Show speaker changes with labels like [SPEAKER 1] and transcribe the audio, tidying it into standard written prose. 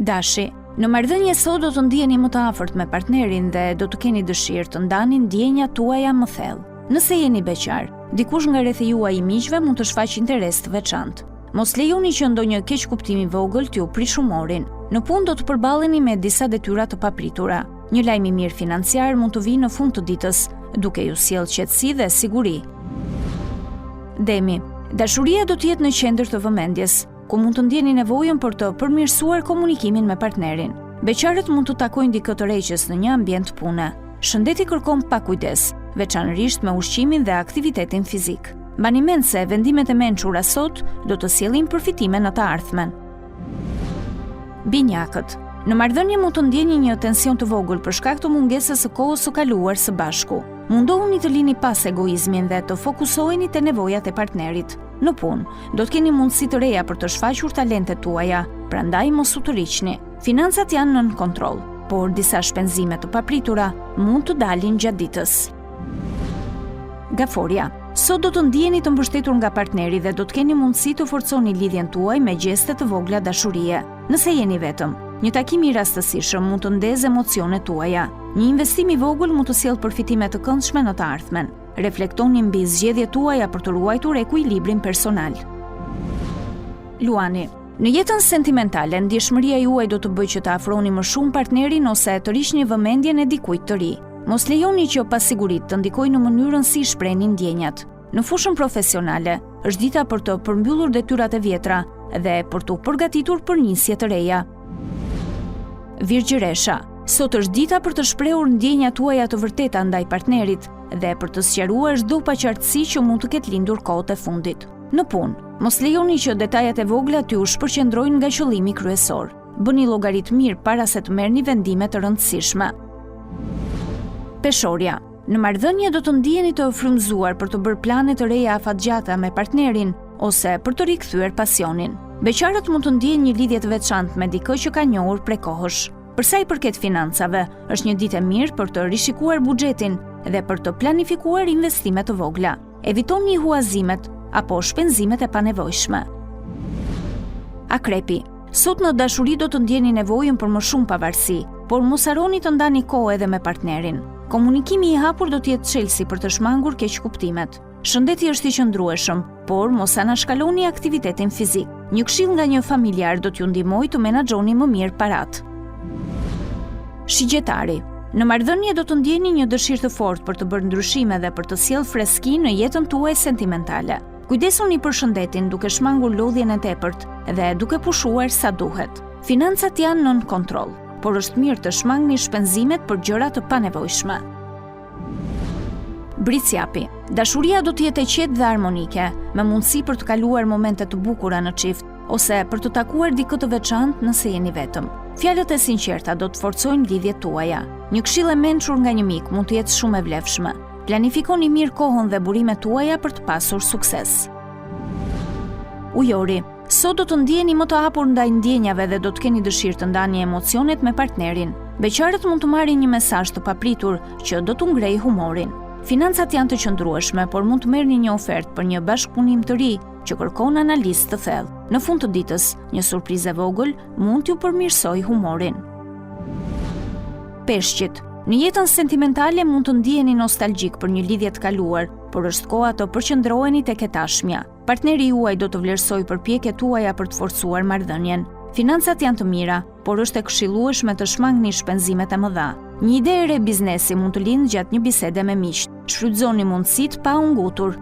[SPEAKER 1] Dashi, në marrëdhënie sot do të ndiheni më të afërt me partnerin dhe do të keni dëshirë të ndani ndjenjat tuaja më thellë. Nëse jeni beqar, dikush nga rrethi juaj i miqve mund të shfaqë interes të veçantë. Mos lejoni që ndonjë keqkuptim i vogël t'ju prishë humorin. Në punë do të përballeni me disa detyra të papritura. Një lajm i mirë financiar mund të vijë në fund të ditës, duke ju sjellë qetësi dhe siguri. Demi, dashuria do të jetë në qendër të vëmendjes, ku mund të ndjeni nevojën për të përmirësuar komunikimin me partnerin. Beqarët mund të takojnë dikë tërheqës në një ambient pune. Shëndeti kërkon pak kujdes, veçanërisht me ushqimin dhe aktivitetin fizik. Mbani mend se vendimet e mençura sot do të sjellin përfitime në të ardhmen. Binjakët. Në marrëdhënie mund të ndjeni një tension të vogël për shkak të mungesës së kohës së kaluar së bashku. Mundohuni të lini pas egoizmin dhe të fokusoheni te nevojat e partnerit. Në punë, do të keni mundësi të reja për të shfaqur talentet tuaja, prandaj mos u tërhiqni. Financat janë nën kontroll, por disa shpenzime të papritura mund të dalin gjatë ditës. Gaforja. Sot do të ndiheni të mbështetur nga partneri dhe do të keni mundësi të forconi lidhjen tuaj me gjeste të vogla dashurie. Nëse jeni vetëm, një takim i rastësishëm mund të ndezë emocionet tuaja. Një investim i vogël mund të sjellë përfitime të këndshme në të ardhmen. Reflektoni mbi zgjedhjet tuaja për të ruajtur ekuilibrin personal. Luani. Në jetën sentimentale, ndjeshmëria juaj do të bëjë që të afroni më shumë partnerin ose të tërhiqni vëmendjen e dikujt të ri. Mos lejoni që pasiguritë të ndikojnë në mënyrën si i shprehni ndjenjat. Në fushën profesionale, është dita për të përmbyllur detyrat e vjetra dhe për t'u përgatitur për nisje të reja. Virgjëresha, sot është dita për të shprehur ndjenjat tuaja të vërteta ndaj partnerit dhe për të sqaruar çdo paqartësi që mund të ketë lindur kohët e fundit. Në punë, mos lejoni që detajet e vogla t'ju shpërqendrojnë nga qëllimi kryesor. Bëni llogaritë mirë para se të merrni vendime të rëndësishme. Peshorja. Në marrëdhënie do të ndiheni të frymëzuar për të bërë plane të reja afatgjata me partnerin ose për të rikthyer pasionin. Beqarët mund të ndjejnë një lidhje të veçantë me dikë që kanë njohur prej kohësh. Për sa i përket financave, është një ditë e mirë për të rishikuar buxhetin dhe për të planifikuar investime të vogla. Evitoni huazimet apo shpenzimet e panevojshme. Akrepi. Sot në dashuri do të ndjeni nevojën për më shumë pavarësi, por mos harroni të ndani kohë edhe me partnerin. Komunikimi i hapur do të jetë çelësi për të shmangur keqkuptimet. Shëndeti është i qëndrueshëm, por mos anashkaloni aktivitetin fizik. Një këshillë nga një familjar do t'ju ndihmojë të menaxhoni më mirë paratë. Shigjetari. Në marrëdhënie do të ndjeni një dëshirë të fortë për të bërë ndryshime dhe për të sjellë freski në jetën tuaj sentimentale. Kujdesuni për shëndetin duke shmangur lodhjen e tepërt dhe duke pushuar sa duhet. Financat janë nën kontroll, por është mirë të shmangni shpenzimet për gjëra të panevojshme. Bricjapi. Dashuria do të jetë e qetë dhe harmonike, me mundësi për të kaluar momente të bukura në çift ose për të takuar dikë të veçantë nëse jeni vetëm. Fjalët e sinqerta do të forcojnë lidhjet tuaja. Një këshillë e mençur nga një mik mund të jetë shumë e vlefshme. Planifikoni mirë kohën dhe burimet tuaja për të pasur sukses. Ujori. Sot do të ndiheni më të hapur ndaj ndjenjave dhe do të keni dëshirë të ndani emocionet me partnerin. Beqarët mund të marrin një mesazh të papritur që do t'u ngrejë humorin. Financat janë të qëndrueshme, por mund të merrni një ofertë për një bashkëpunim të ri që kërkon analizë të thellë. Në fund të ditës, një surprizë e vogël mund t'ju përmirësojë humorin. Peshqit. Në jetën sentimentale mund të ndiheni nostalgjik për një lidhje të kaluar, por është koha të përqendroheni tek e tashmja. Partneri juaj do të vlerësojë përpjekjet tuaja për të forcuar marrëdhënien. Financat janë të mira, por është e këshillueshme të shmangni shpenzimet e mëdha. Një ide e re biznesi mund të lindë gjatë një bisede me miqtë. Shfrytëzoni mundësitë pa u ngutur.